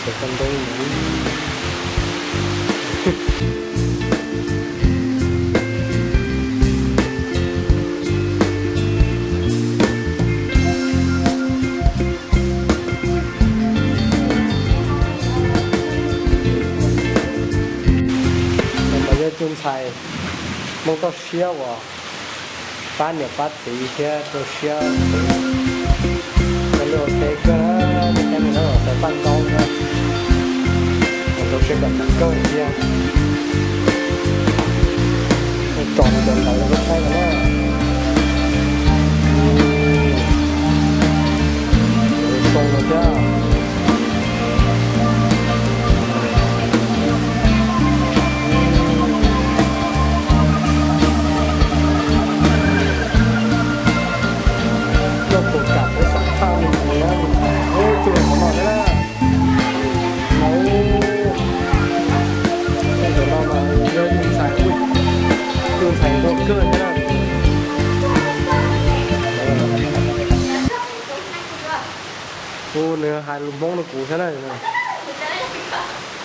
Koj ntoo. Mas yog tus ntxhais Hmoob toj siab uas pab niam pab txiv thiab rau siab, ua liaj ua teb kawg na, tej no xaws paj ntaub na, rau siab kom txawv kawg thiab. Tsom li cov ntawd rau saib no na. Zoo no thiab. Coj tus kam peb xam phaj li ntawd, tus ntxhais, tus ntxhais no thiab na. Tus no mas yog tus ntxhais, tus ntxhais nquag kawg thiab na. Ua nws hais lus Hmoob rau kuv thiab na.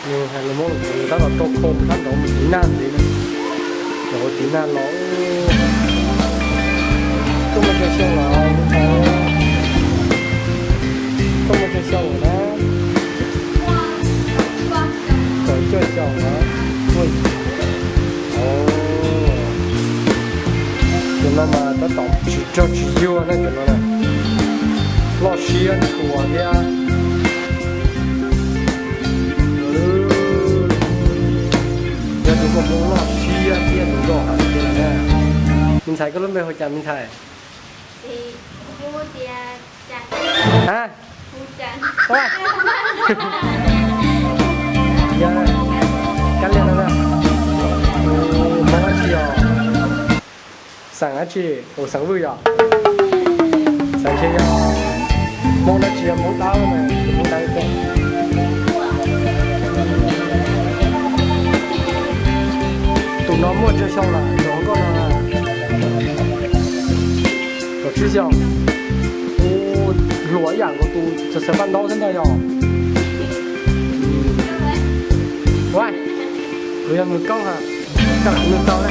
Nws hais lus Hmoob rau kuv, nws tab tom rau khoo sab nraud mus tiv naj ntxiv na. Nraud tiv naj los. Koj muaj tsawg xyoo lawm? Koj muaj tsawg xyoo lawm na? Kaum cuaj xyoo lawm. Tus no mas tab tom tsis rog tsis yuag na, tus no na. Loj siab ntshuas thiab. Yog tus muaj Hmoob loj siab thiab tus loj heev thiab na. Me ntxhais, koj lub npe hu cas me ntxhais? Ha? Kab liag no na. Hmoob dab tsi os? Xeem dab tsi? Ua xeem Vwj yom? Xeem ntshe yog Hmoob dab tsi, yog Hmoob Dawb na, Hmoob Dawb. Tus no muaj tsawg xyoo lawm, tus hauv nkauj no? Kaum tsib xyoo. Ua, hluas ib yam nkaus tus xaws paj ntaub thiab ntag yog. Ua, kuv yog nws koob ha, koj lam nws tau na.